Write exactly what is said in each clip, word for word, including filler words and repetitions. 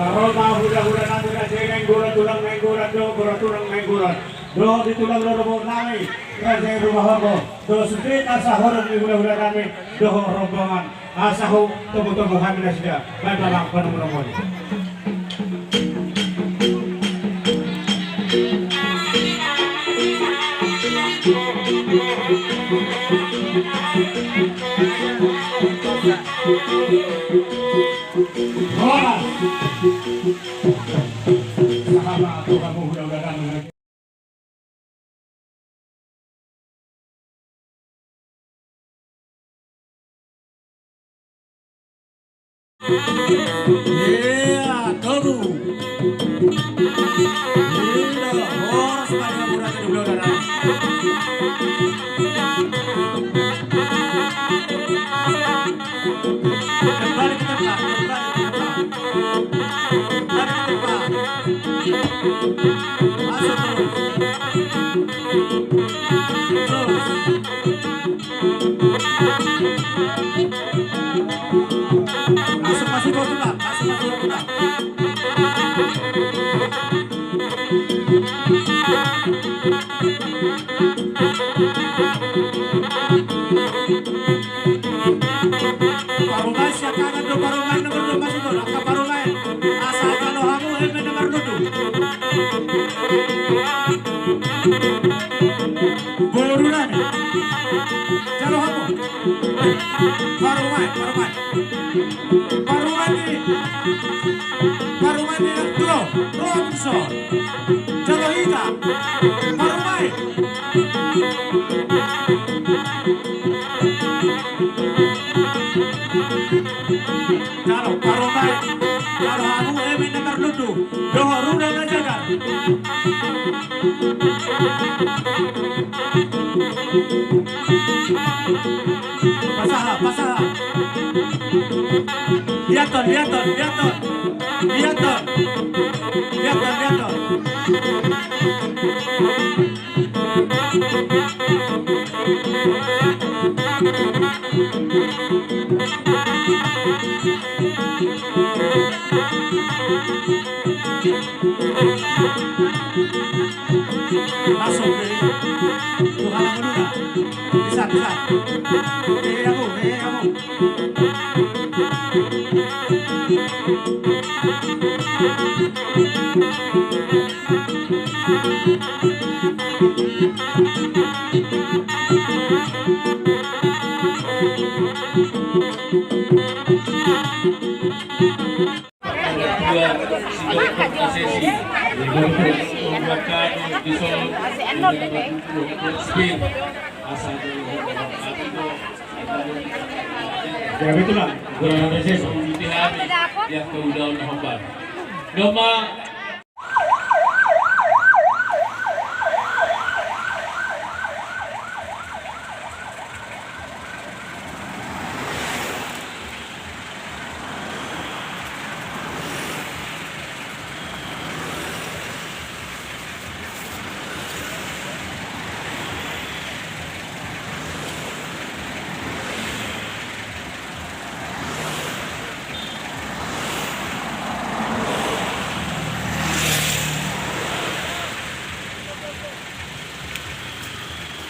Ro ma hulahula nami, raja Nainggolan, tulang Nainggolan, dohot boru tulang Nainggolan, dohot di tulang rorobot nami, raja Rumahorbo, dohot sude na sahoran ni hulahula nami dohot rombongan. Asa ho tobu-tobu hami nasida, baen ma amang panomunomuon i. Horas. Sahat ma tu hamu hulahula nami. Ia, tobu. Ia, horas ma di hamu raja ni hulahula nami. Kembali ke tempat, kembali ke tempat. Kembali ke tempat. Masuk terus. Terus. Masuk, masuk, masuk, Bang. Masuk, masuk, masuk, Bang. Parumaen sian tangan do, parumaen do, parumaen do, masuk do, angka parumaen. Asa jalo hamu eme na marlundu. Boru nami. Jalo hamu. Parumaen, parumaen. Parumaen ni, parumaen ni Nangtulo, Robinson. Jalo hita. Parumaen. Jalo, parumaen. Jalo hamu eme na marlundu. Dohot rudal na jagar. Pasaha, pasaha. Liaton, liaton, liaton. Liaton. Liaton, liaton. Masuk, eh. Tuhan aku dulu. Bisa, bisa. Eh, aku, eh, aku. Ya, betul lah. Kurang apresiasi. Dia kau daun hombar. Gama.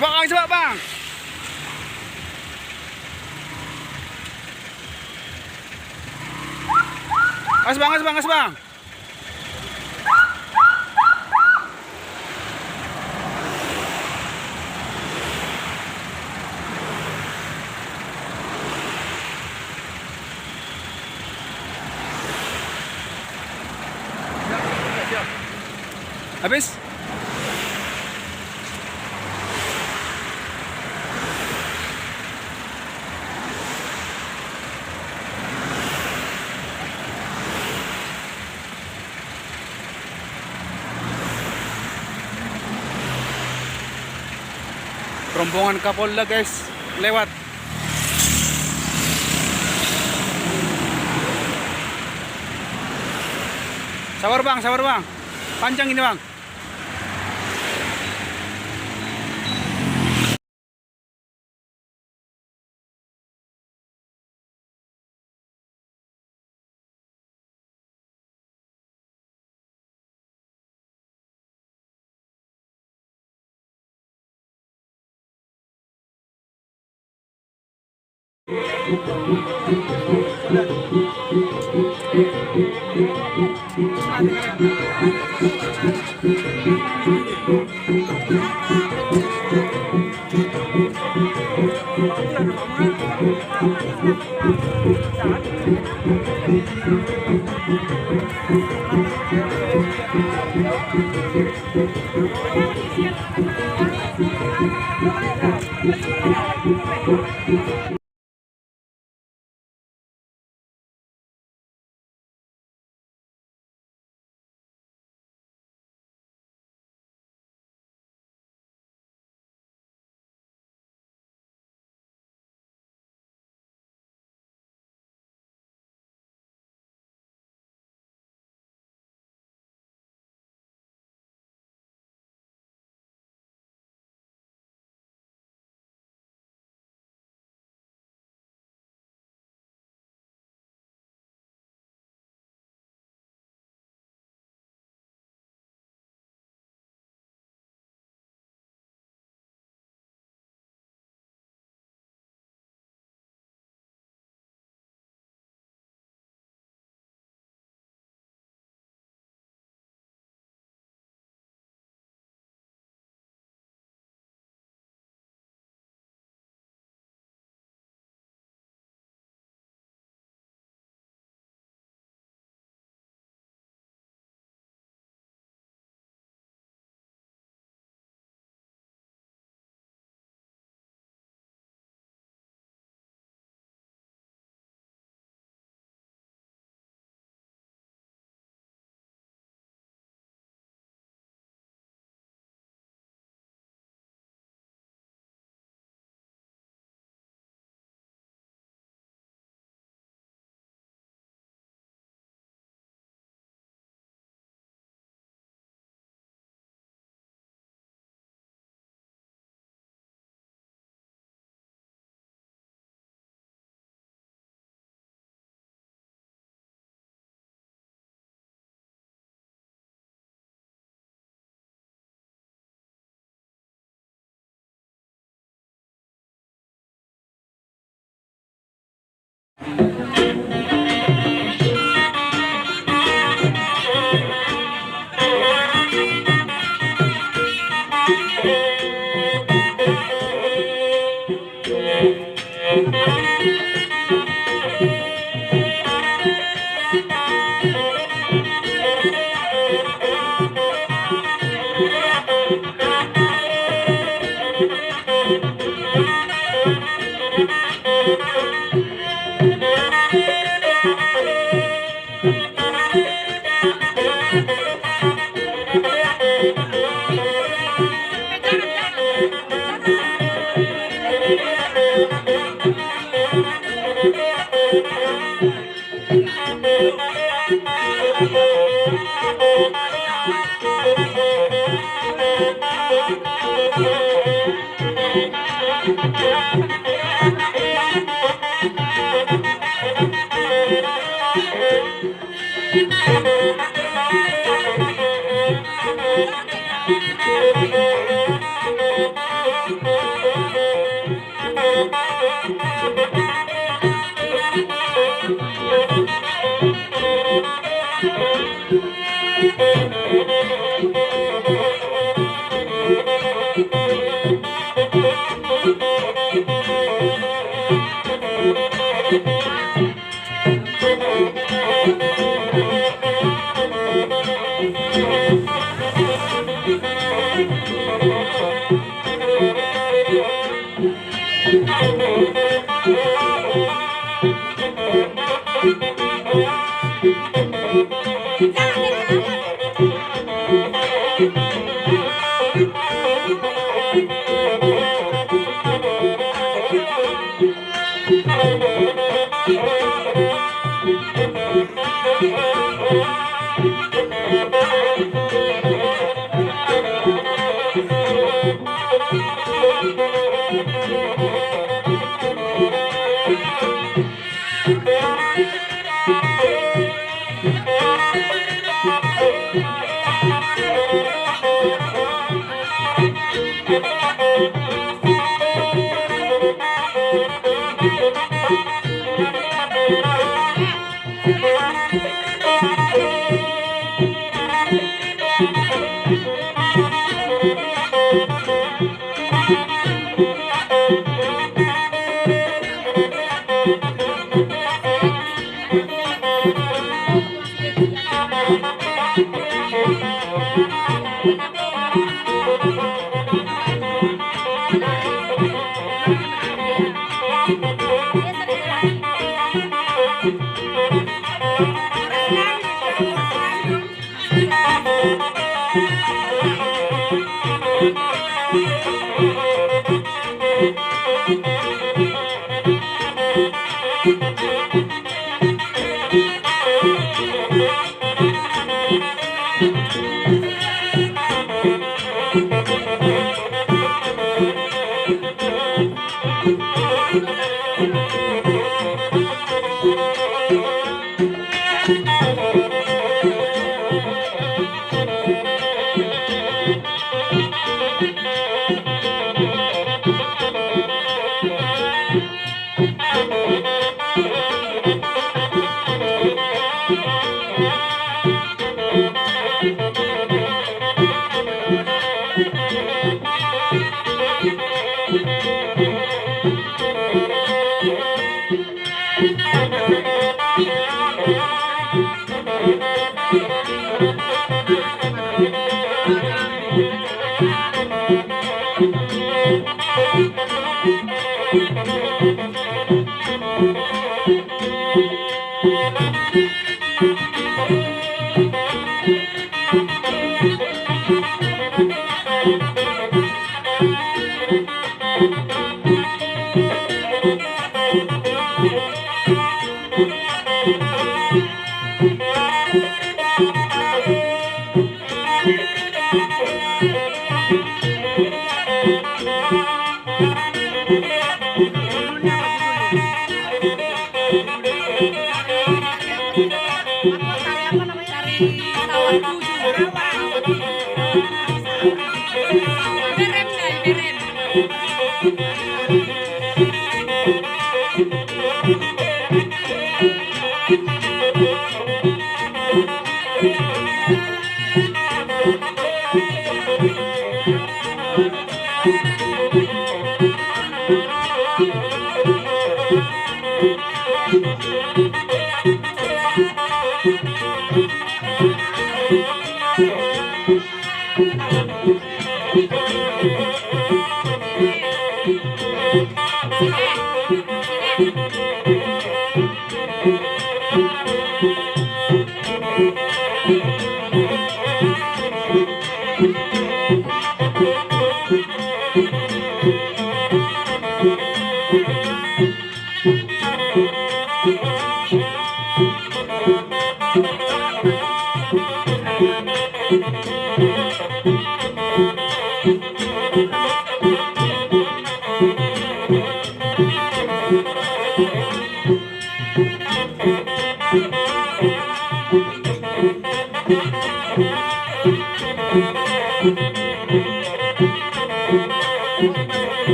Cepat, Bang, cepat, Bang. Gas, Bang, gas, Bang, gas, Bang. Habis? Rombongan Kapolda, guys, lewat. Sabar, Bang, sabar, Bang. Panjang ini, Bang.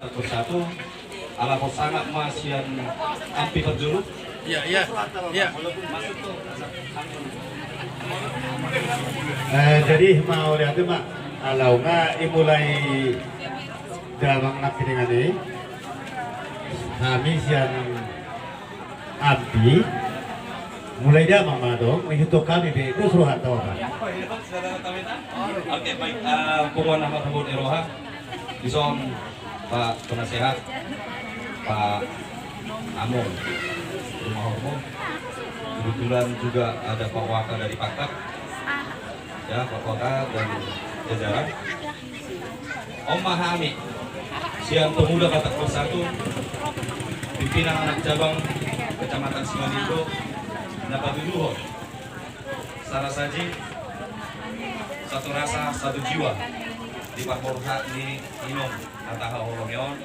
Satu-satu, ala pos sangap ma sian Ampi parjolo. Iya, iya, iya. Eh, jadi mauliate ma, ala nunga dimulai damang nangkiningan i, hami sian Ampi Mulai dia mama dong, menghitung kami be, terus roha tau apa? Oke, baik. Eh, punguan na marhabot ni roha, dison Pak Penasehat, Pak Among, rumah hormo. Kebetulan juga ada Pak Waka dari Pakpak, ya, Pak Waka dan jajaran. On ma hami sian Pemuda Batak Bersatu, pimpinan anak cabang Kecamatan Simanindo, na patuduhon sarasaji, satu rasa, satu jiwa di parborhat ni Inong na tahaholongi on.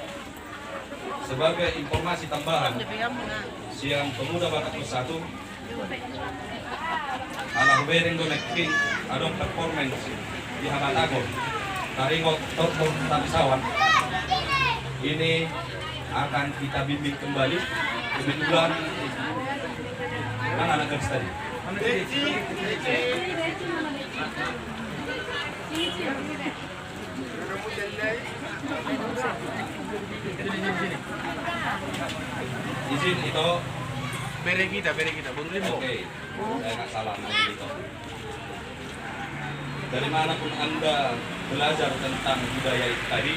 Sebagai informasi tambahan, sian Pemuda Batak Bersatu, ala hubereng do nangkin adong performance di habatahon, taringot tortor Tamisawan. Ini akan kita bimbing kembali. Kebetulan mana anak gadis tadi? Izin, Ito. Bere kita, bere kita, Boru Limbo. Oke. Saya nggak salah, Boru Ito. Dari mana pun Anda belajar tentang budaya itu tadi,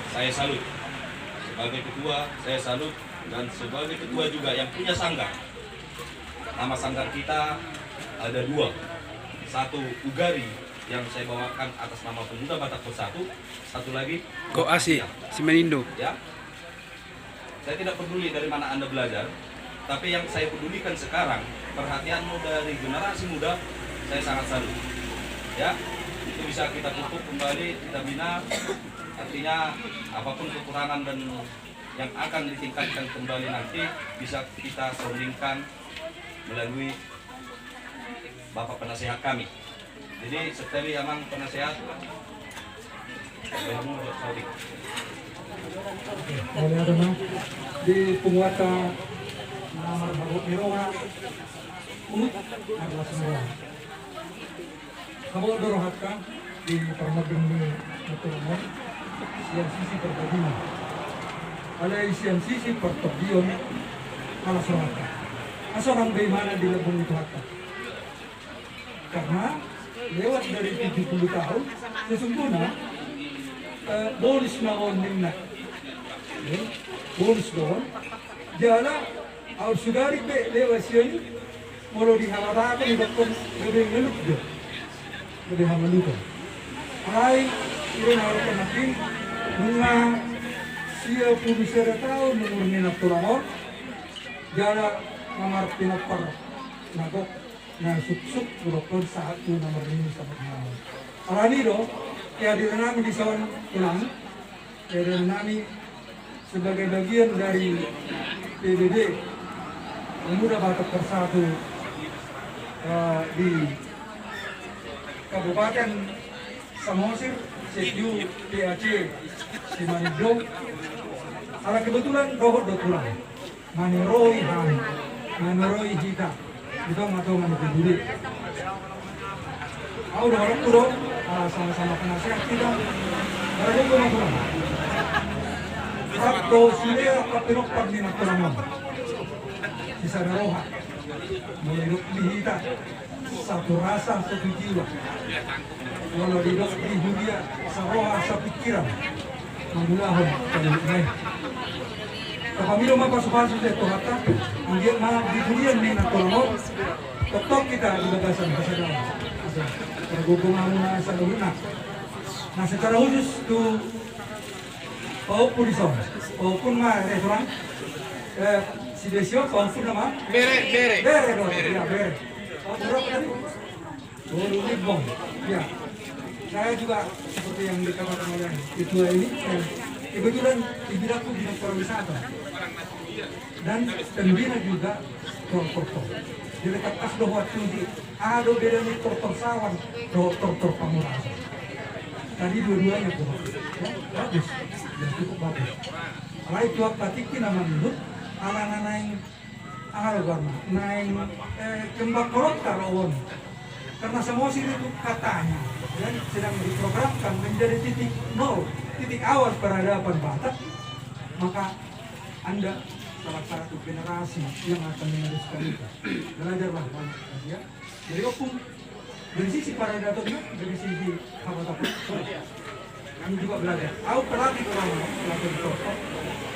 saya salut. Sebagai ketua, saya salut. Dan sebagai ketua juga yang punya sanggar. Nama sanggar kita ada dua. Satu Ugari yang saya bawakan atas nama Pemuda Batak Bersatu. Satu lagi Koasi, ya. Simanindo. Ya. Saya tidak peduli dari mana Anda belajar, tapi yang saya pedulikan sekarang, perhatianmu dari generasi muda, saya sangat salut. Ya, itu bisa kita pupuk kembali, kita bina. Artinya, apapun kekurangan dan yang akan ditingkatkan kembali nanti, bisa kita soundingkan melalui Bapak Penasehat kami. Jadi, sekali Amang Penasehat, di punguanta na marhabot ni roha, Uut, adalah semua. Habot do rohanta di parmaen ni natuatua on, sian sisi parbadian. Alai sian sisi partondion, alas rohanta. Asa unang be imana di lambung ni Tuhanta. Karena lewat dari tujuh puluh tahun, sesungguhnya, eh, bonus na on ninna. Eh, bonus do on. Jala, aut sugari pe lewat sian i, molo di habatahon i dokkon gabe ngeluk do. Gabe hamaluton. Alai, i do na dokkon nangkin, nunga sia pulu sada taon umur ni nantulang on, jala na marpinompar na gok, na suksuk, dokkon sahat tu na marnini sahat tu na marnini. Alani do, kehadiran nami dison ulang, kehadiran nami sebagai bagian dari P B B, Pemuda Batak Bersatu, eh, di Kabupaten Samosir, setiu P A C Simanindo. Ala kebetulan dohot do tulang. Maniroi hami, maniroi hita, di tongatonga ni P B B. Au do, horongku do, ah, sama-sama penasehat hita. Barang itu mah kurang. Rap do sude, rap pinompar ni nantulang on. Sisada roha. Molo didok di hita, satu rasa, satu jiwa. Molo didok di huria, saroha sapingkiran. Mangulahon pangulahon. Tapamilo ma pasupasu sian Tuhanta, anggiat ma di huria ni nantulang on, tongtong hita di bagasan hasadaon. Asa, pargogong hamu na saluhutna. Nah, secara khusus tu Pak Ompu dison. Pak Ompu ma, eh, kurang. Eh, si Desio, Pak Ompu nama? Bere, bere. Bere, dong. Bere. Ya, bere. Pak Ompu berapa tadi? Boru Limbo. Ya. Saya juga seperti yang dikatakan oleh ketua ini, eh, kebetulan di bidangku bidang pariwisata. Dan pembina juga tortor. Jadi, tangkas do huantusi, aha do beda ni tortor sawan dohot tortor pangurasan. Tadi dua-duanya kuat. Ya, bagus. Ya, cukup bagus. Alai tu angka tingki na mangihut, ala na naeng, aha do goarna, naeng, eh, kembang kolot do on. Karena Samosir itu katanya, ya, sedang diprogramkan menjadi titik nol, titik awal peradaban Batak, maka Anda salah satu generasi yang akan meneruskan itu. Belajarlah banyak, ya. Jadi, Ompung, dari sisi paradaton, dari sisi apa-apa, kami juga belajar. Au pelatih ulama, pelatih di Toto,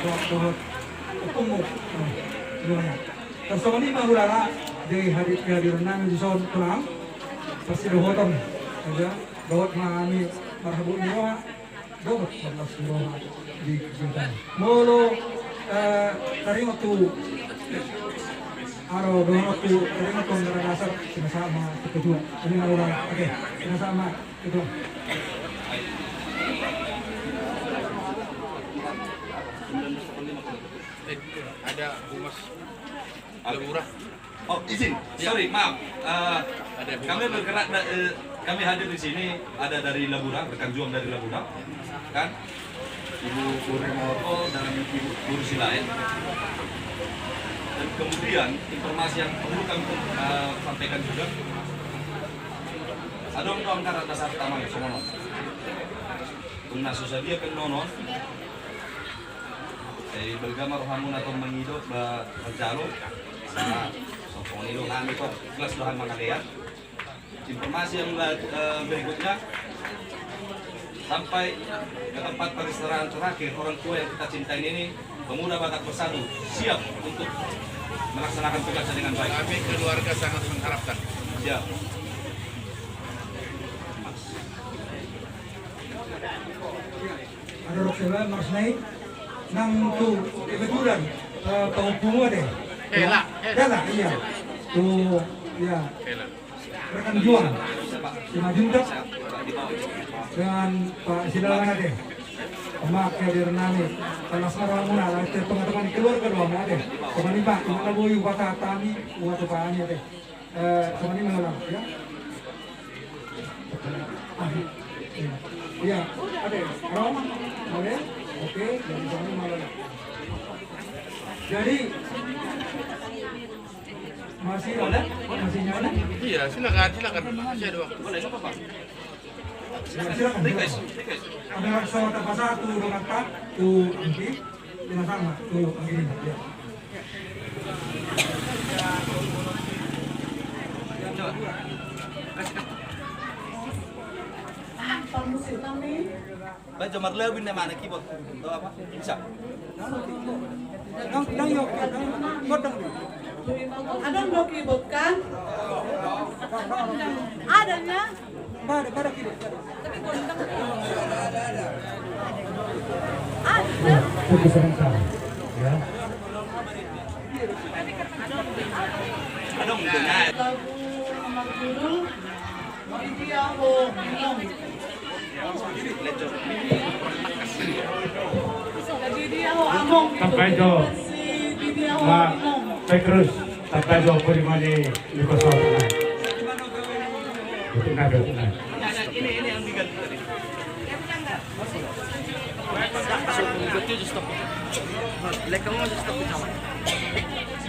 dohot, dohot, Ompung, nah, semuanya. Tarsongon i ma hulala, di hadir, kehadiran nami dison, Tulang, pasti dohoton, ya, dohot ma hami marhabot ni roha, dohot marlas ni roha di kita. Molo, eh, taringot tu, aro, dohot tu, taringot tu anggaran dasar, sina sama, ketua. Ini ma hulala, oke, sina sama, ketua. Eh, ada humas Lebura. Oh, izin. Ya. Sorry, maaf. Eh, ada humas kami lagi. Bergerak da-, eh, kami hadir di sini ada dari Lebura, rekan juang dari Lebura, kan? Ibu Purwomorto dan Ibu Guru Silaen. Dan kemudian informasi yang perlu kami, eh, sampaikan juga. Adong do anggaran dasar taman, songon on. Tung na so sadia pe annon. Eh, balga ma rohamuna tong mangido, ba, manjalo. Sa, songon i do hami tong, ikhlas do hami mangalean. Informasi yang, eh, berikutnya, sampai ke tempat peristirahatan terakhir orang tua yang kita cintai ini, pemuda Batak Bersatu siap untuk melaksanakan tugasnya dengan baik. Kami keluarga sangat mengharapkan. Siap. Ada rok sebelah, Mars Mei. Nang tu, kebetulan, eh, pahompu muna, ate. Hela, ya, hela. Hela, iya. Tu, iya. Hela. Rekan juang. Simanjuntak. Dengan Pak Silaban, ate. Emak, kehadiran nami. Palas ma rohamuna, ala ate, teman-teman keluarga do hamu, ate. Teman i, Pak, teman i, Pak, teman i, ate. Eh, sama ini mana, ya? Ah, iya. Iya, ada. Rom, ada. Oke, jadi sama ini mana? Jadi, masih ada? Masih nyala? Iya, silakan, silakan. Masih ada waktu. Ya, silakan, silakan. Ada rasa tak pasal tu, dengan tak, tu, nanti. Sama-sama, tu, begini, ya. Bajo marlebin na mana keyboard? Tahu apa? Bisa. Nang, nang, yo, nang, ngodang. Ada mau keyboard kan? Adanya. Ada, ada kiri. Tapi gondang. Ada. Fokus sebentar, ya. Lagu nomor judul Di Dia Ho Inong. Di Dia Ho Among. Tambai jo. Di Dia Ho Inong. Petrus. Tanda jo polimani di kosong. Betul nggak, betul nggak?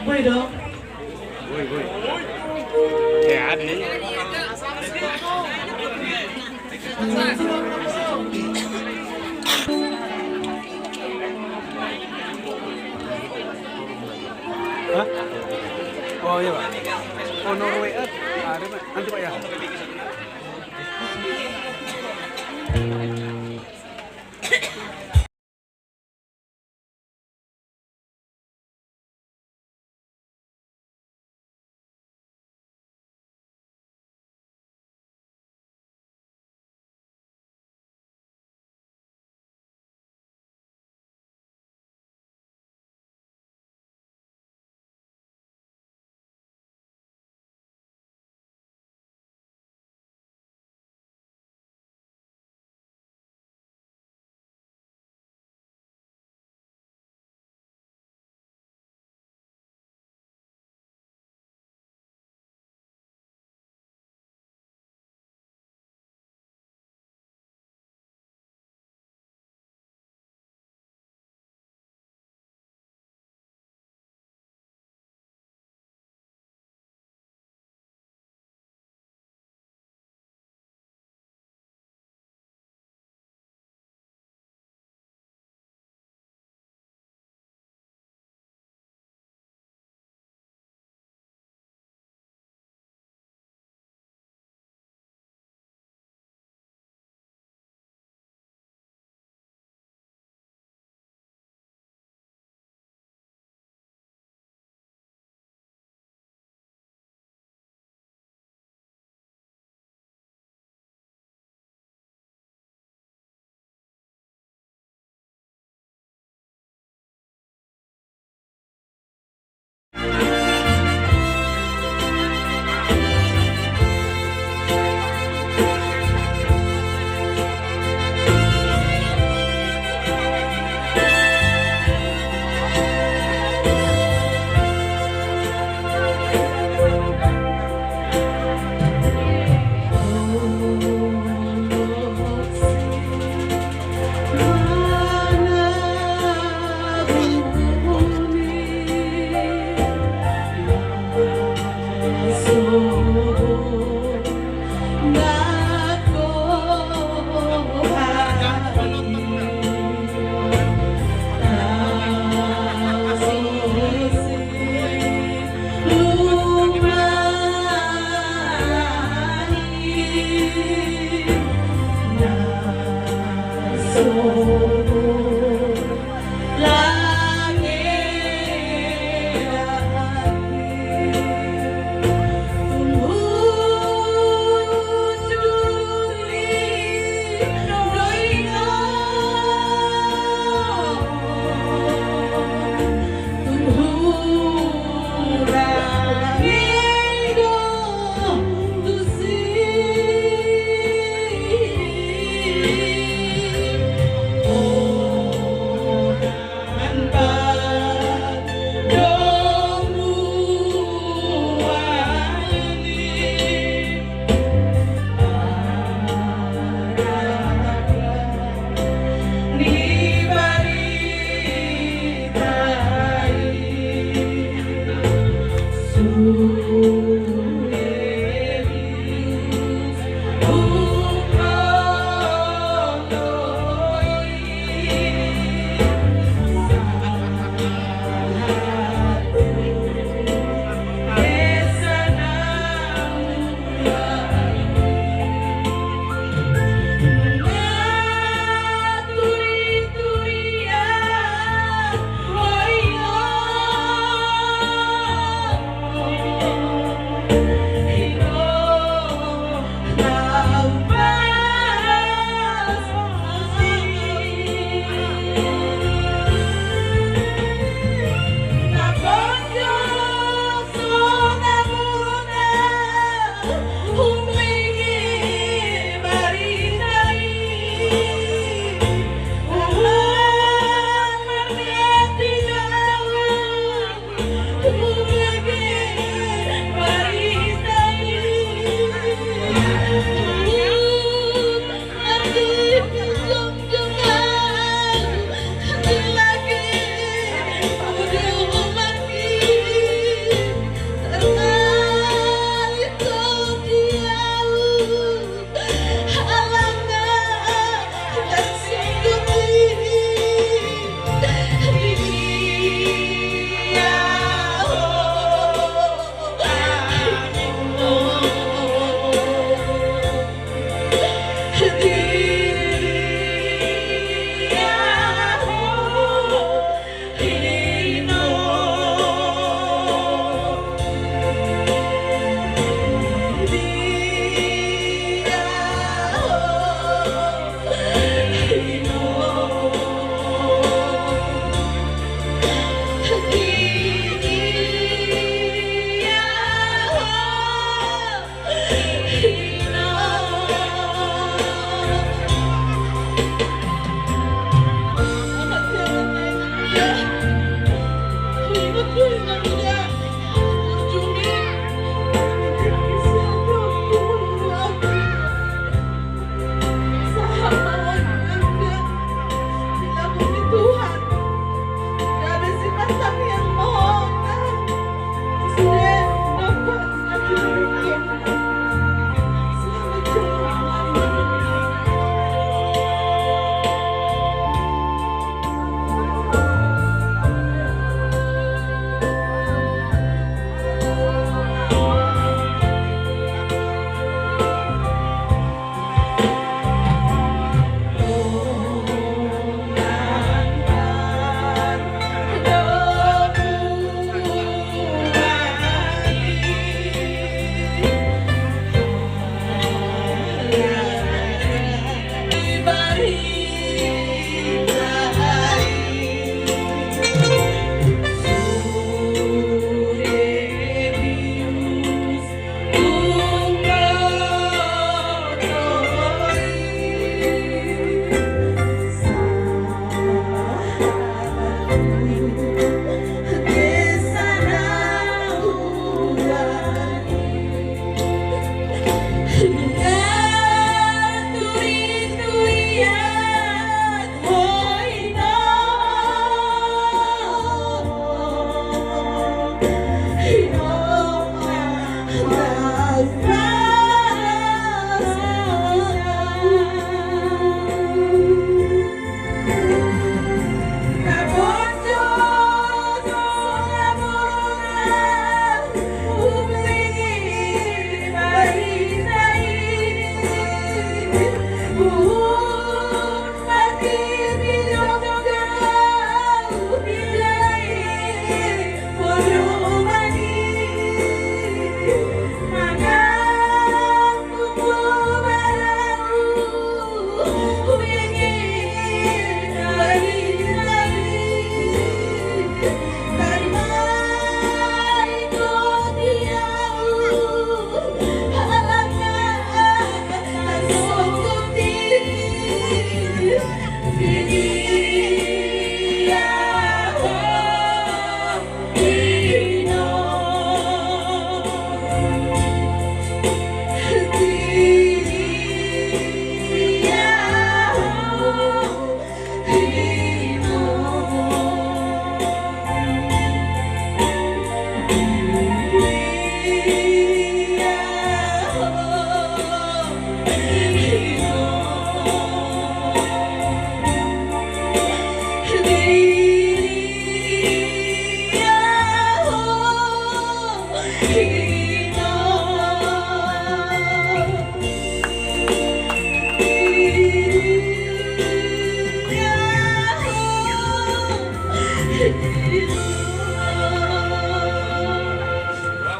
Boy dong. Boy, boy. Ya, ada. Hah? Oh iya, Pak. Oh, Norway, eh. Ada, Pak. Nanti, Pak, ya.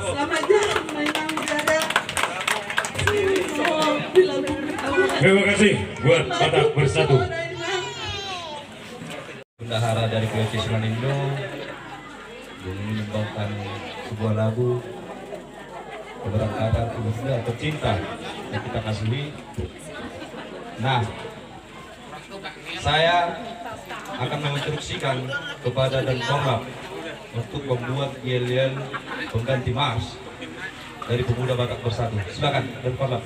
Selamat jalan, Inang Jada. Terima kasih buat Batak Bersatu. Bendahara dari P L C Simanjuntak yang menyumbangkan sebuah lagu keberangkatan ibunda tercinta yang kita kasihi. Nah, saya akan menginstruksikan kepada Dankorlap untuk membuat yel-yel pengganti mars dari Pemuda Batak Bersatu. Silakan, Dankorlap.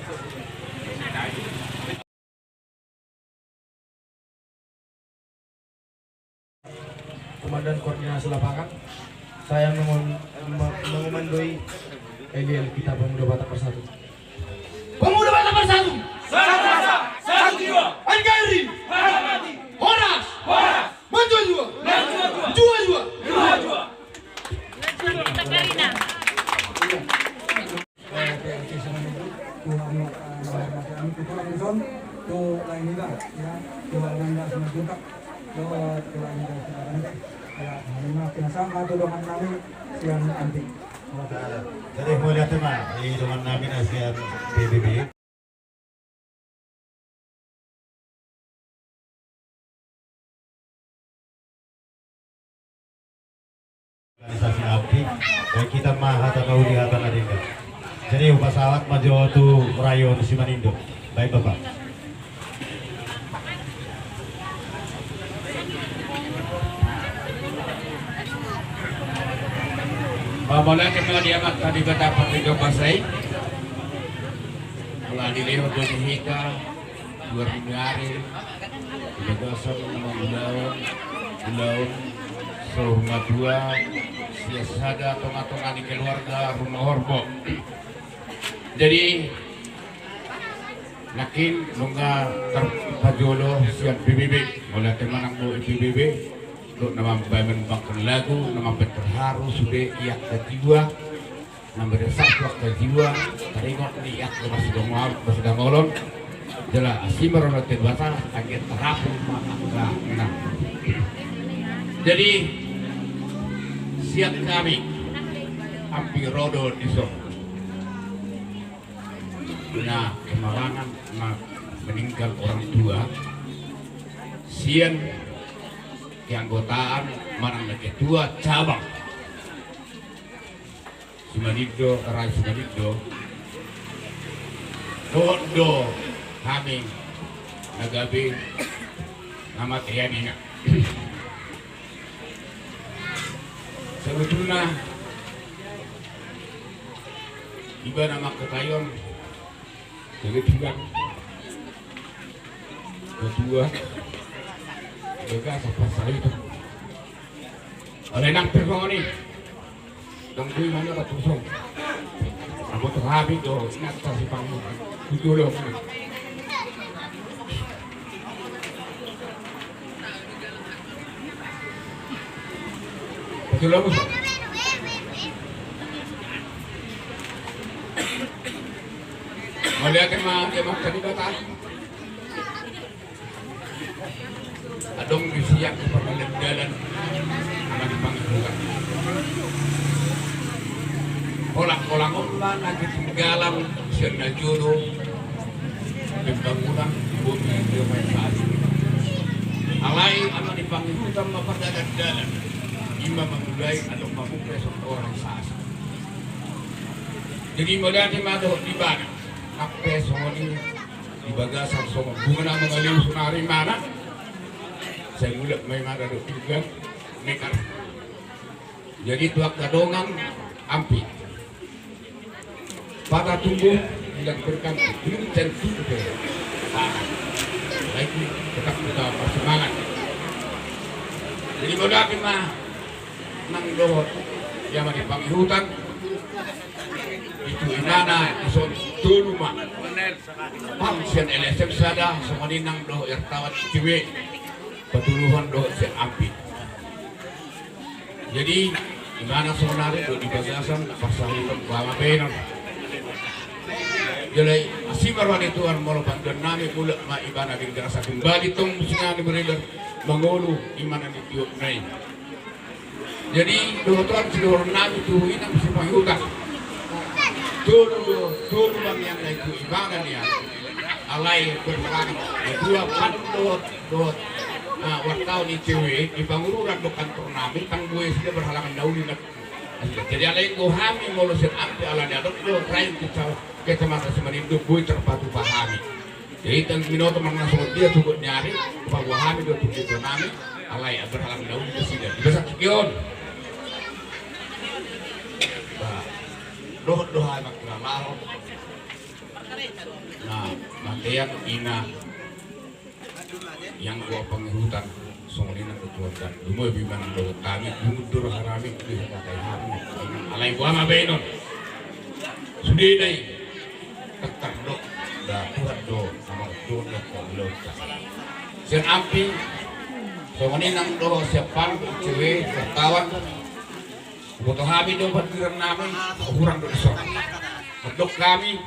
Komandan Koordinasi Lapangan, saya mengon-, me-, mengomandoi yel-yel kita Pemuda Batak Bersatu. Pemuda Batak Bersatu! Satu rasa, satu jiwa! N K R I! Harga mati! Horas! Horas! Menjual jiwa! Menjual jiwa! Jual jiwa! Jual jiwa! Eh, P L C Simanjuntak, Tuhan, eh, menghormati kami, Tuhan Ison, Tuhan Lainida, ya, Tuhan Nanda Simanjuntak, Tuhan, Tuhan Nanda Simanjuntak, ya, Ima pinasahat ma tu dongan nami sian Antik. Jadi mauliate ma di dongan nami na sian P B B. Organisasi Antik, baen hita ma hata na uli, hata na denggan. Jadi hupasahat ma jo tu raja ni Simanindo. Baik, Bapak. Mauliate ma di Amanta Debata Parlinggoman Basa i. Molo dilehon do di hita di luar ni ari, di bagasan mangulahon ulaon saur matua sian sada tonga-tonga ni keluarga Rumah Horbo. Jadi nangkin nunga tarpajolo sian P B B, mauliate ma nang dohot P B B dohot na mambahen, manumbangkan lagu na mambahen terharu sude angka jiwa, na mendesakkan angka jiwa, taringot ni angka na marsidangol-, marsidangolon. Jala asi ma roha ni Amanta Debata, anggiat tarapul ma angka na. Jadi sian hami Ampi ro do dison. Na kemalangan, na meninggal orang tua, sian keanggotaan manang na ketua cabang Simanindo, Rai Simanindo, dohot do hami na gabe na mate ia ninna. Sebetulna ibana mangkataion, jadi tiga ketua, tiga sapat saya itu. Oleh nang pergoni. Dong bui mana batu song. Aboto hami do, ingat sa si pangu. Tujuh lo. Tujuh lo musuh. Mauliate ma, dia mah tadi kata. Adong di sian di panggalan dalan ama ni pangihutan. Holan-holan on ma na ketinggalan sian na jolo pembangunan di bomi di Oran Sasi. Alai ama ni pangihutan ma panggalan dalan ima mamulai adong mamungka songon Oran Sasi. Jadi mauliate ma dohot di bana. Ampe songon i di bagasan songon bunga na mangaliu sonari imana. Sai mulak ma imana dohot pinggan mekar. Jadi tu angka dongan Ampi, patah tumbuh tidak berganti, belum tentu ke. Baik, tetap kita bersemangat. Jadi mauliate ma nang dohot ia ma di pangihutan. Itu imana dison tolu ma. Pang sian L S M sada, songon i nang dohot wartawan I C W, patoluhon dohot sian Ampi. Jadi imana sonari do di bagasan parsahiton boha ma baenon. Jadi asi ma roha ni Tuhan molo pangidoan nami mulak ma ibana di garasa kembali tong musingan di beredar mangolu imana di tiop nai. Jadi dohoton sidohonon nami tu inang si pangihutan. Tolu, tolu ma nian na itu ibana nian. Alai berhalangan. Dua pan dohot, dohot. Nah, wartawan I C W di Pangururan do kantor nami, tang boi sudah berhalangan dauli na. Jadi alai do hami molo sian Ampi ala ni adong do rain kecamatan Simanindo boi terpatupa hami. Jadi tan binoto manang songon dia sogot ni ari, paboa hami do tu dia nami, alai berhalang daun di sida. Di bagasan tingki on. Bah, dohot do hami mangkilalaho. Nah, matean ina. Ianggo pangihutan. Songon i nang ketua dan lumobi manang dohot hami, dumut do roha nami, di hata hami. Alai boha ma baenon. Sudena i. Tetap do, da Tuhan do, sama Tuhan do, Tuhan do. Sian Ampi, songon i nang dohot sian pan, I C W, wartawan. Boto hami do pangihutan nami, hurang do dison. Mandok hami,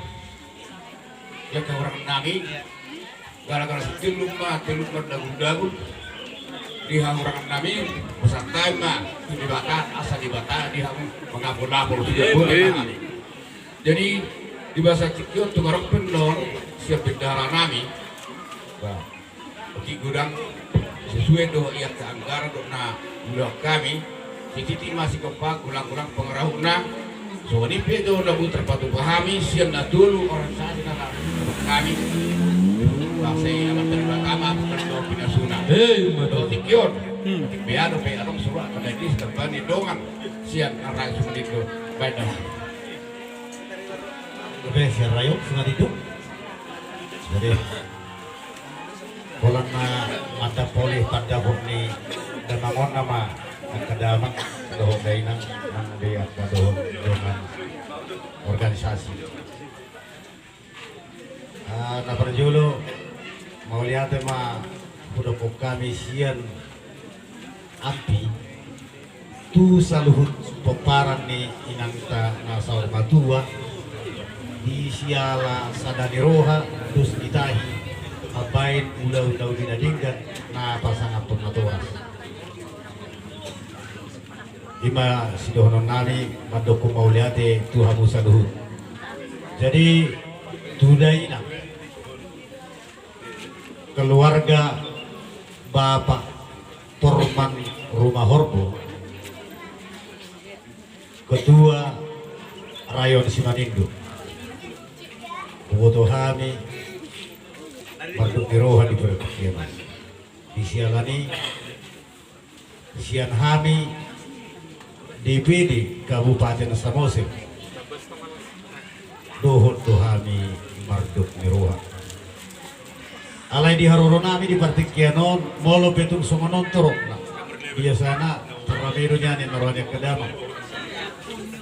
ia hurang nami. Gara-gara si telluk ma, telluk ma dagul-dagul. Di hahurangan nami, pasahat hami ma tu Debata, asa Debata di hamu mangapul-apul sude. Amin. Jadi di bagasan tingki on tung adong pe annon sian bendahara nami. Bah. Otik godang sesuai dohot anggaran dohot na ulaon hami. Sititi ma sigompa, golang-golang pangarahutna. Songon i pe do na boi tarpatupa hami sian na tolu organisasi na hami. Bah, sai Amanta Debata ma pinasu-pinasuna. Otik i on. Otik pe adong pe adong surat pada di setempat ni dongan sian Raja Sumanindo. Baik dah. Oke, sian Raja Sumanindo. Jadi Holan na mandapothon pandapot ni damang on nama angka damang dohot dainang nang di angka dohot dongan organisasi. Ah, na parjolo mauliate ma hudokkon hami sian Ampi tu saluhut pomparan ni inangta na saur matua, di siala sada ni roha, dos ni tahi, mambahen ulaon na uli na denggan na pasangaphon natoras. I ma sidohonon nami mandokkon mauliate tu hamu saluhut. Jadi tu dainang keluarga Bapak Porman Rumahorbo, Ketua Rayon Simanindo. Huboto hami mardongan ni roha di partingkian on. Di siala ni sian hami D P D Kabupaten Samosir dohot do hami mardongan ni roha. Alai di haroro nami di partingkian on, molo pe tung songon on torop na biasana, tarrame do nian na roha ni angka damang.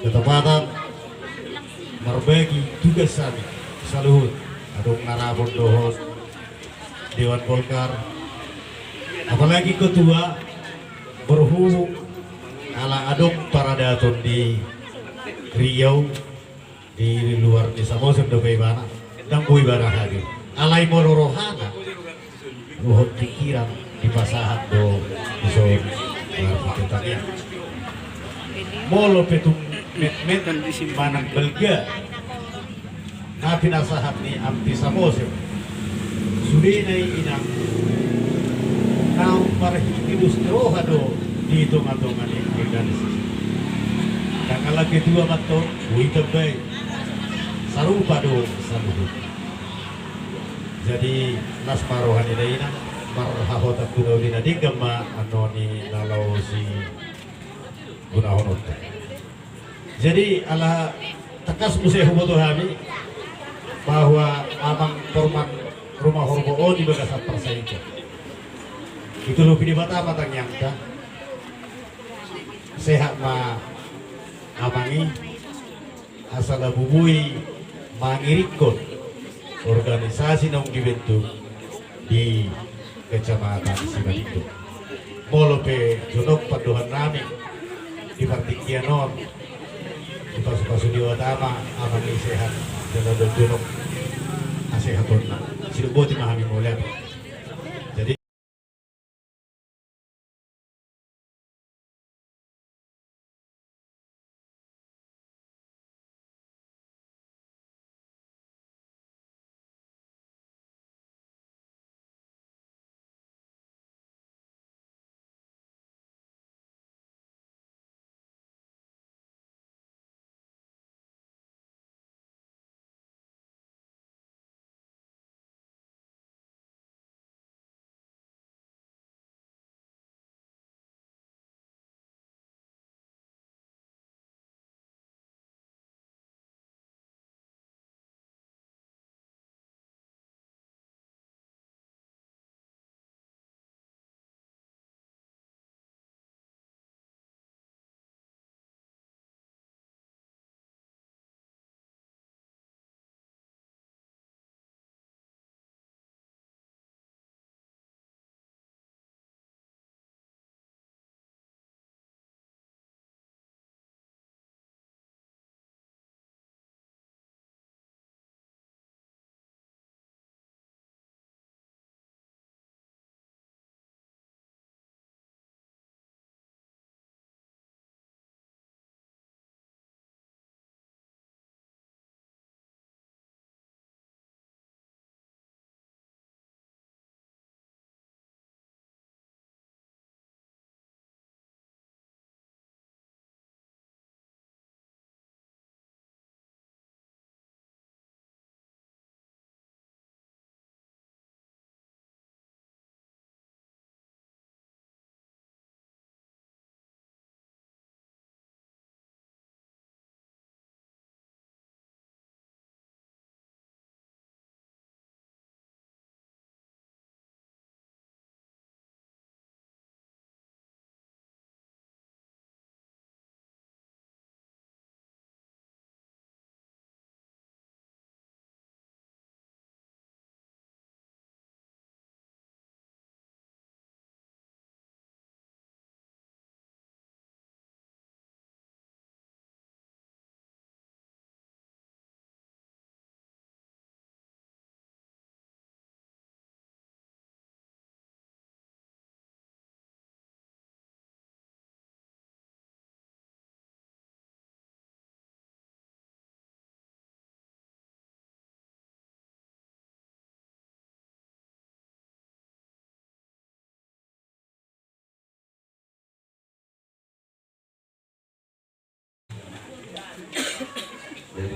Ketepatan marbagi tugas hami saluhut, adong na rabon dohot Dewan Polkar, apalagi ketua, berhubung ala adong paradaton di Riau, di luar ni Samosir dope ibana, ndang boi ibana hadir. Alai molo rohana dohot pikiran dipasahat do di son, eh, pertanian. Molo pe tung metmet manang balga na pinasahat ni Ampi Samosir, sudena i inang naung marhite dos ni roha do di tonga-tonga ni organisasi. Ndang ala ketua ma antong, boi tambai. Sarupa do saluhut. Jadi las ma roha ni dainang, marhahotan tu na uli na denggan ma annon i na laho sigunaononta. Jadi ala tangkas muse huboto hami bahwa Amang Porman Rumahorbo on di bagasan parsahita i tu lobi Debata ma tangiangta. Sehat ma amang i, asa labo boi mangiringhon organisasi naung dibentuk di Kecamatan Simanindo. Molo pe jonok pandohan nami di partingkian on, dipasupasu Debata ma amang i sehat jala do jonok hasehatonna. Sidok boti ma hami mauliate. Jadi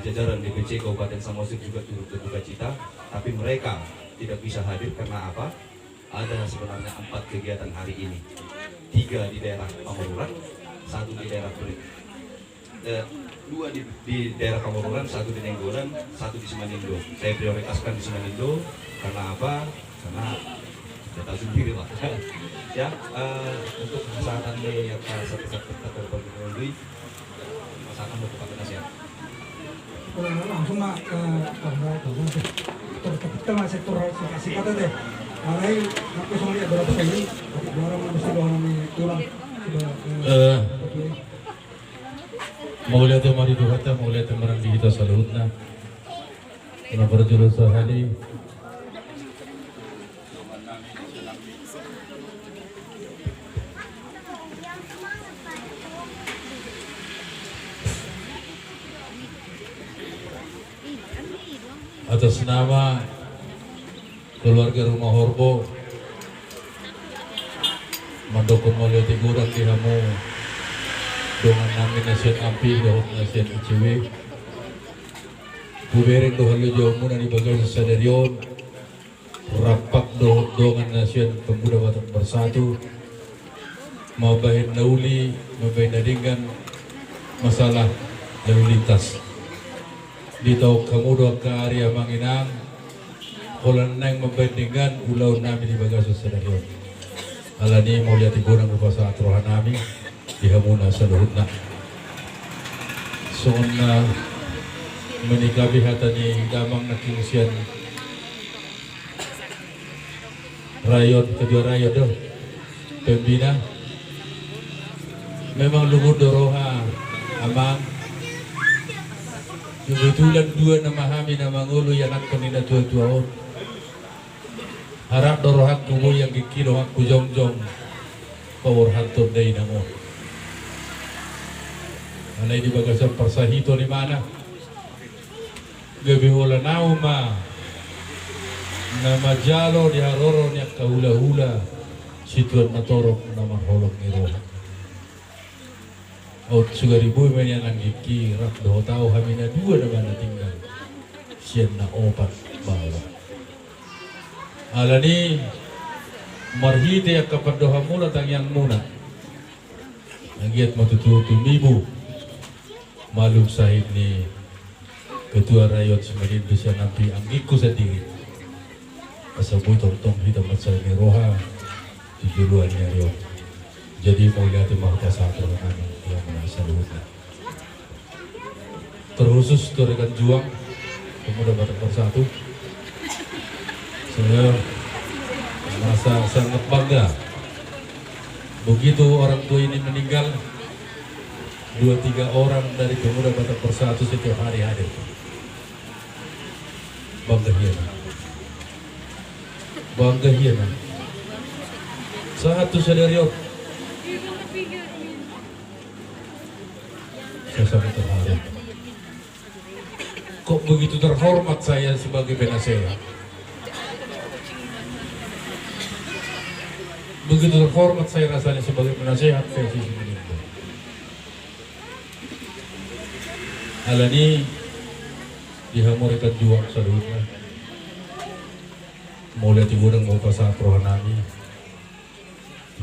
Jajaran D P C Kabupaten Samosir juga turut berduka cita, tapi mereka tidak bisa hadir karena apa? Ada sebenarnya empat kegiatan hari ini. Tiga di daerah Pangururan, satu di daerah Beri-, eh, dua di, di daerah Pangururan, satu di Nainggolan, satu di Simanindo. Saya prioritaskan di Simanindo karena apa? Karena kita tahu sendiri, Pak. Ya, eh, untuk kesehatan ini, ya, Pak, satu-satu kita terpenuhi. Pasahat ma tu pangkataion. Langsung ma, eh, terus kita masih terus kasih kata deh. Alai aku sama dia berapa kali, tapi dua orang masih dua orang ini kurang. Sudah, eh, Eh, oke. Mauliate ma di Tuhanta, mauliate ma di hita saluhutna. Kena parjolo sahali. Atas nama keluarga Rumah Horbo, mandok mauliate godang di hamu dongan nami na sian Ampi dohot na sian I C W. Hubereng do halojaonmuna di bagasan sadari on. Rap dohot dongan na sian Pemuda Batak Bersatu, mambahen na uli, mambahen na denggan, masalah lalu lintas. Ditaon hamu do angka ari, amang inang, holan naeng mambahen denggan ulaon nami di bagasan sadari on. Alani mauliate godang hupasahat roha nami di hamuna saluhutna. Songon na menyikapi hata ni damang nangkin sian rayon, ketua rayon do, pembina. Memang lungun do roha, amang. Kebetulan dua nama hami na mangolu ianakhon ni na tua-tua on. Arap do rohangku boi anggianggi donganku jongjong paborhathon dainang on. Alai di bagasan parsahiton imana, gabe holan ahu ma na manjalo di haroro ni angka hulahula situan na torop na marholong ni roha. Aut sugari boi ma nian anggianggi rap dohot ahu hami na dua nama na tinggal sian na opat baoa. Alani marhite angka pandohanmuna, tangiangmuna, anggiat ma tutu tumibu malum sahit ni ketua rayon Simanindo sian Ampi anggingku sandiri. Asa boi tongtong hita mansai ni roha tu joloan ni ari on. Jadi mauliate ma hupasahat roha nami di hamuna saluhutna. Terkhusus tu rekan juang Pemuda Batak Bersatu. Saya merasa sangat bangga. Begitu orang tua ini meninggal, dua tiga orang dari Pemuda Batak Bersatu setiap hari hadir. Bangga hian. Bangga hian. Sahat tu sadari on. Saya sangat terharu. Kok begitu terhormat saya sebagai penasehat? Begitu terhormat saya rasanya sebagai penasehat P S I Simanindo. Alani di hamu rekan juang saluhutna, mauliate godang ma hupasahat roha nami.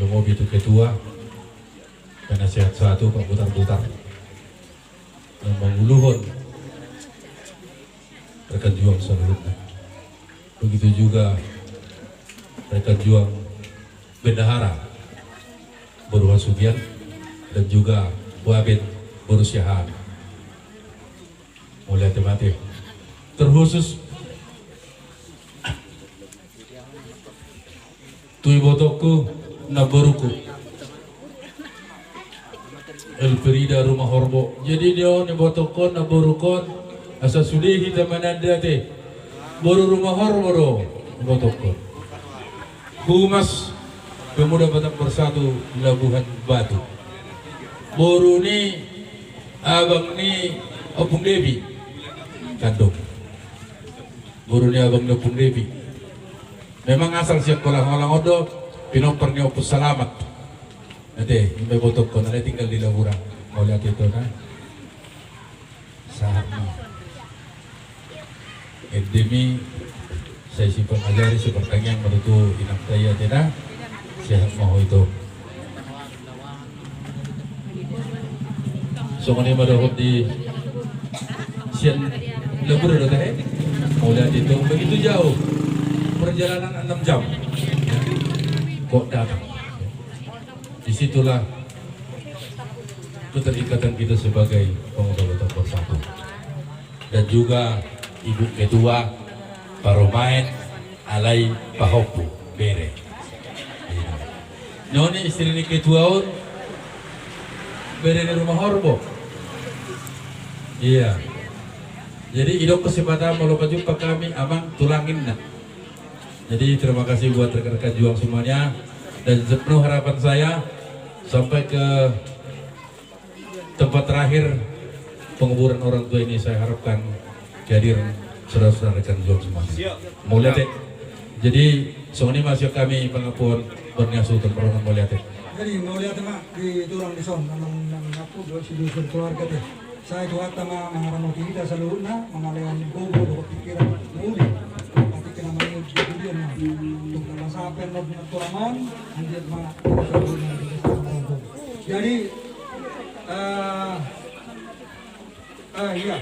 Lumobi tu ketua, penasehat satu, Pak Butar-Butar, na manguluhon rekan juang saluhutna. Begitu juga rekan juang bendahara boru Hasugian dan juga Waben boru Siahaan. Mauliate ma. Terkhusus tu ibotongku, namboruku Elfrida Rumah Horbo. Jadi dia on ibotongkon, namborukkon, asa sude hita mananda ate. Boru Rumah Horbo do ibotongkon. Humas Pemuda Batak Bersatu Labuhan Batu. Boru ni abang ni Ompung Debi. Kandung. Boru ni abang ni Ompung Debi. Memang asal sian Holang-Holang on do, pinompar ni Ompung Salamat. Ate, imba ibotongkon, alai tinggal di Labuhan. Mauliate tona. Sahat ma. Endemi, sai sipangajari, sipartangiang ma tutu inang ta i, ate na. Sehat ma ho ito. Songon i ma dohot di sian Laguna do tahe. Mauliate ito, begitu jauh. Perjalanan enam jam. Ya. Kok datang. Disitulah keterikatan kita sebagai Pemuda Batak Bersatu. Dan juga Ibu Ketua, parumaen, alai pahompu, bere. Iya. Noni istri ni ketua on, bere ni Rumah Horbo. Iya. Jadi, didok kesempatan molo pajumpa kami, amang, tulang, ninna. Jadi, terima kasih buat rekan-rekan juang semuanya. Dan sepenuh harapan saya, sampai ke tempat terakhir penguburan orang tua ini, saya harapkan kehadiran saudara-saudara rekan juang semuanya. Siap. Mauliate. Jadi, songon i ma sian hami pangakuon, berniasu terperoman, mauliate. Jadi, mauliate ma di tulang dison, amang, amang aku, dohot sude keluarga te. Sai Tuhanta ma mangaramoti hita saluhutna, mangalehon gogo dohot pikiran na uli. Pati kena mangiut di dunia na. Tung na pasahaphon na tulang on, anggiat ma. Jadi, eh, eh, iya.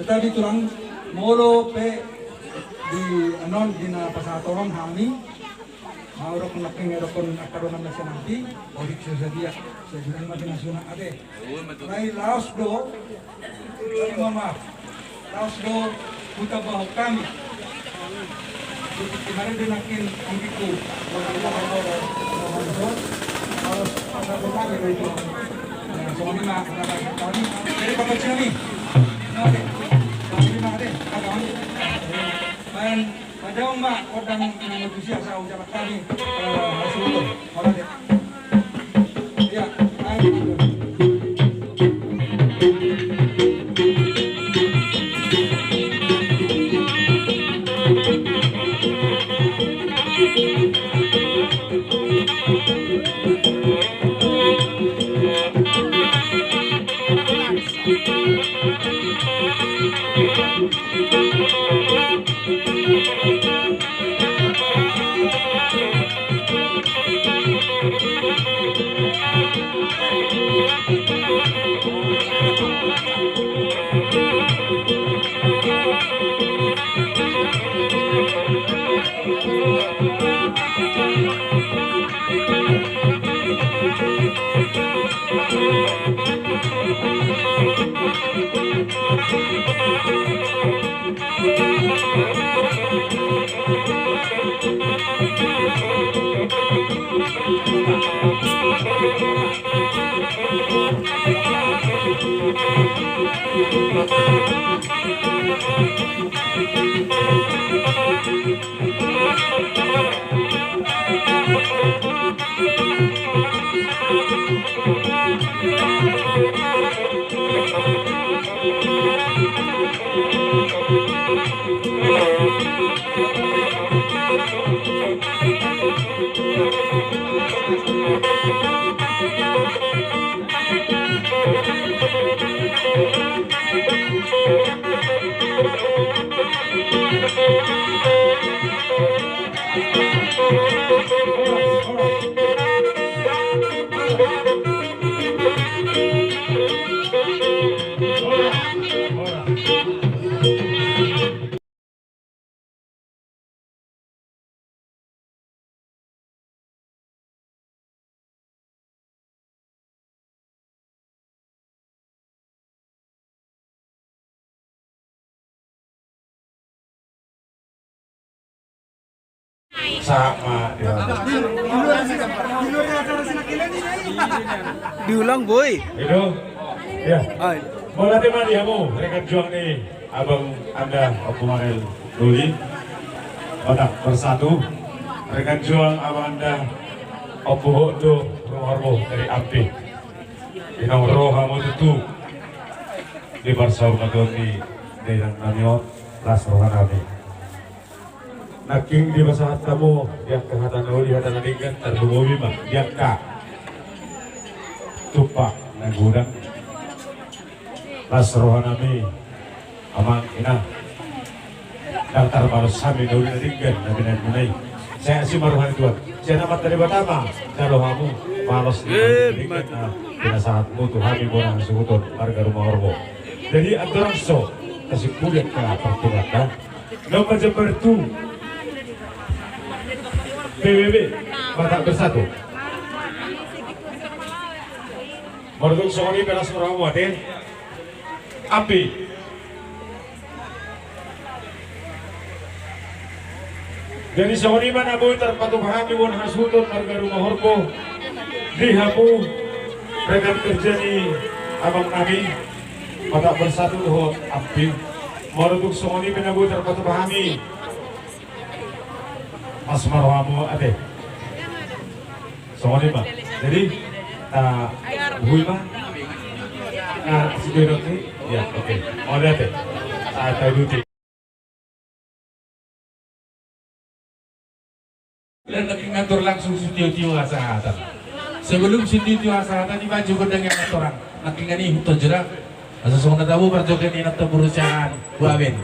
Tetapi tulang, molo pe di anon di na pasahaton hami, maurak nangkin ngedokkon angka dongan na sinampi, odik so sadia, so jurang mati na sunat ate. Alai laos do, mohon maaf, laos do hutambahon hami. Kemarin dia nangkin anggikku. Laos ada berbagai dari itu. Nah, soalnya mah, kata kami, jadi bakal sini. Oke. Terima kasih, Abang. Main Padahal ma, kodang na tusi asa ucap hami, eh, hasil itu. Mauliate. Iya, ayo. Sahat ma, ya. Diulang, boy. Itu. Ya. Ai. Mauliate ma di hamu, rekan juang ni Abang Anda, Ompu Marel Doli. Batak Bersatu. Rekan juang Abang Anda, Ompu Hodo, Rumah Horbo dari Ampi. Inong ro hamu tutu di parsaurmatuaon ni dainang nami on, las roha nami. Nangkin dipasahat hamu di angka hata na uli, hata na denggan, tarlumobi ma di angka tumpak na godang. Las roha nami, amang, inang. Ndang tarbalos hami na uli na denggan na binahenmuna i. Sai asi ma roha ni Tuhan. Sian Amanta Debata ma jalo hamu balos ni na uli na denggan na pinasahatmu tu hami bona hasuhuton marga Rumahorbo. Jadi andorang so, tasimpuli angka partingkianta. Nomor jambar tu P B B, Batak Bersatu. Molo tung songon i pe las ma rohamu ate. Ampi. Jadi songon i ma na boi tarpatupa hami bona hasuhuton marga Rumahorbo di hamu rekan kerja ni abang nami, Batak Bersatu dohot Ampi. Molo tung songon i pe na boi tarpatupa hami, las ma rohamu ate. Songon i ma. Jadi, tabuhul ma. Nah, sudah oke. Ya, oke. Mauliate. Tabuhul. Nangkin ngatur langsung sitio-tio hasahatan. Sebelum sitio-tio hasahatan, dibaca gondang ni anak torang. Nangkin ani huton jera. Asa songon na tabo parjolo ni nanta boru sian Buaben.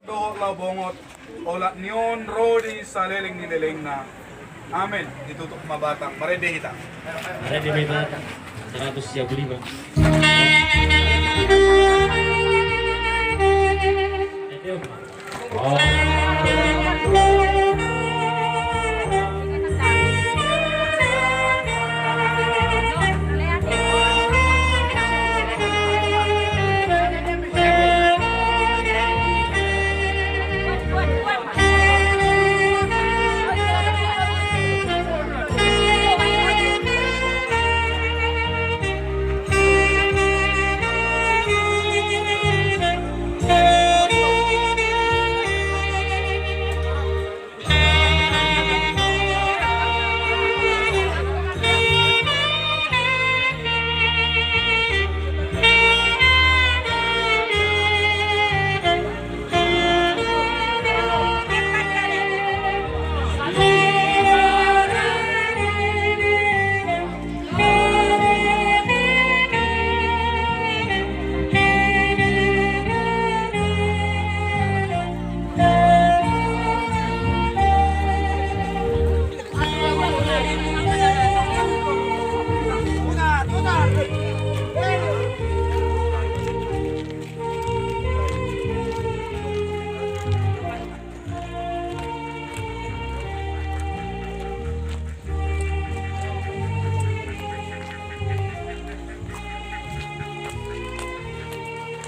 Dohot laho bongot, olat ni on ro di saleleng ni lelengna. Amen. Ditutup ma batang, marende hita. Marende ma hita, seratus tiga puluh lima.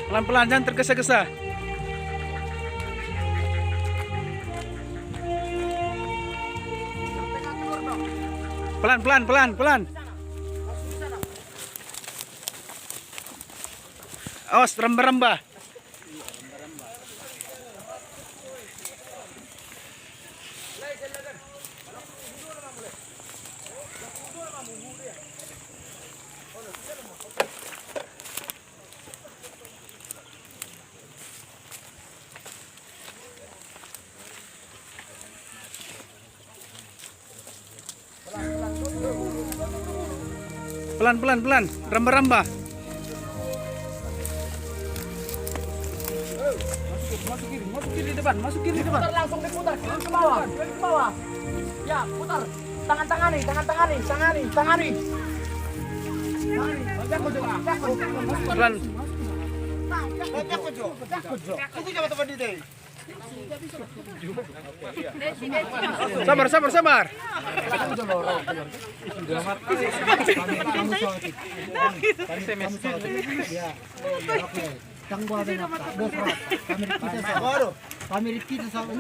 Pelan-pelan, jangan tergesa-gesa. Pelan, pelan, pelan, pelan. Awas, ramba-ramba. Pelan, pelan, pelan. Ramba, ramba. Masuk kiri, masuk kiri di depan, masuk kiri di depan. Putar, langsung diputar, kiri ke bawah, kiri ke bawah. Ya, putar. Tangan, tangani, tangan, tangani, tangani, tangani. Pelan. Sabar, sabar, sabar.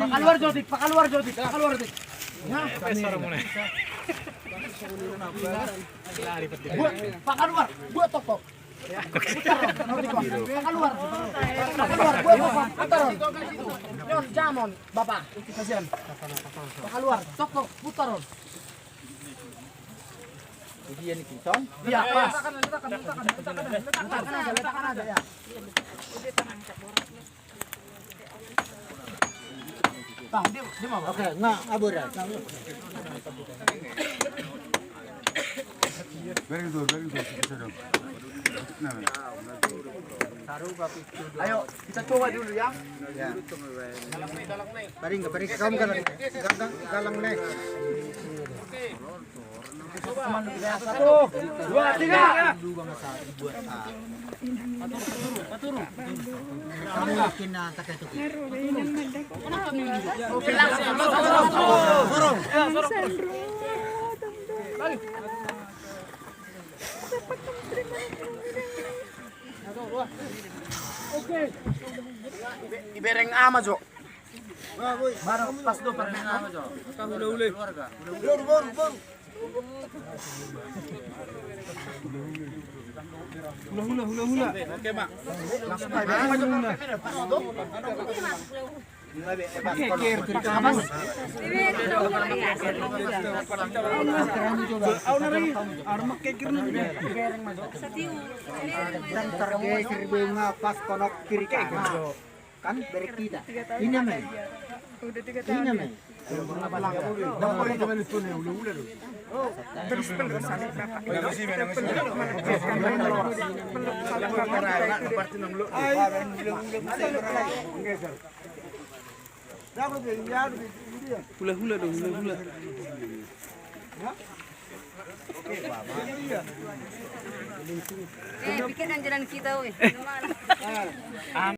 Pakaluar, Jotik, pakaluar, Jotik, pakaluar, Jotik. Ya, pakaluar, buat tok, tok. Putar, Jotik, Jotik. Pakaluar. Pakaluar, buat tok, tok. Putar, Jotik. Yon, jamon, Bapak. Kasihan. Pakaluar, tok, tok, putar, Jotik. Jadi, ini, Kinton. Iya, pas. Letakkan, letakkan, letakkan, letakkan aja, letakkan aja, ya. Oke, nggak, nggak boleh. Very good, very good. Ayo, kita coba dulu ya. Ya. Baring, baring, kamu galang, galang, galang nih. Satu, dua, tiga. Dibereng ama jo. Baru pas do bereng ama jo. Hula-hula. Hula, hula, hula, hula. Oke, Mak. Langsung aja. Hula, hula. Oke, kiri, kiri, kanan. Au nari, armak ke kiri nari. Dan tergeser bunga pas konok kiri kanan. Kan berek kita. Ini men. Udah tiga tahun. Ini men. Terus penerus saling bapak. Penerus saling bapak. Kita itu deh. Hula-hula do, hula-hula. Eh, bikin anjuran kita, weh. Am,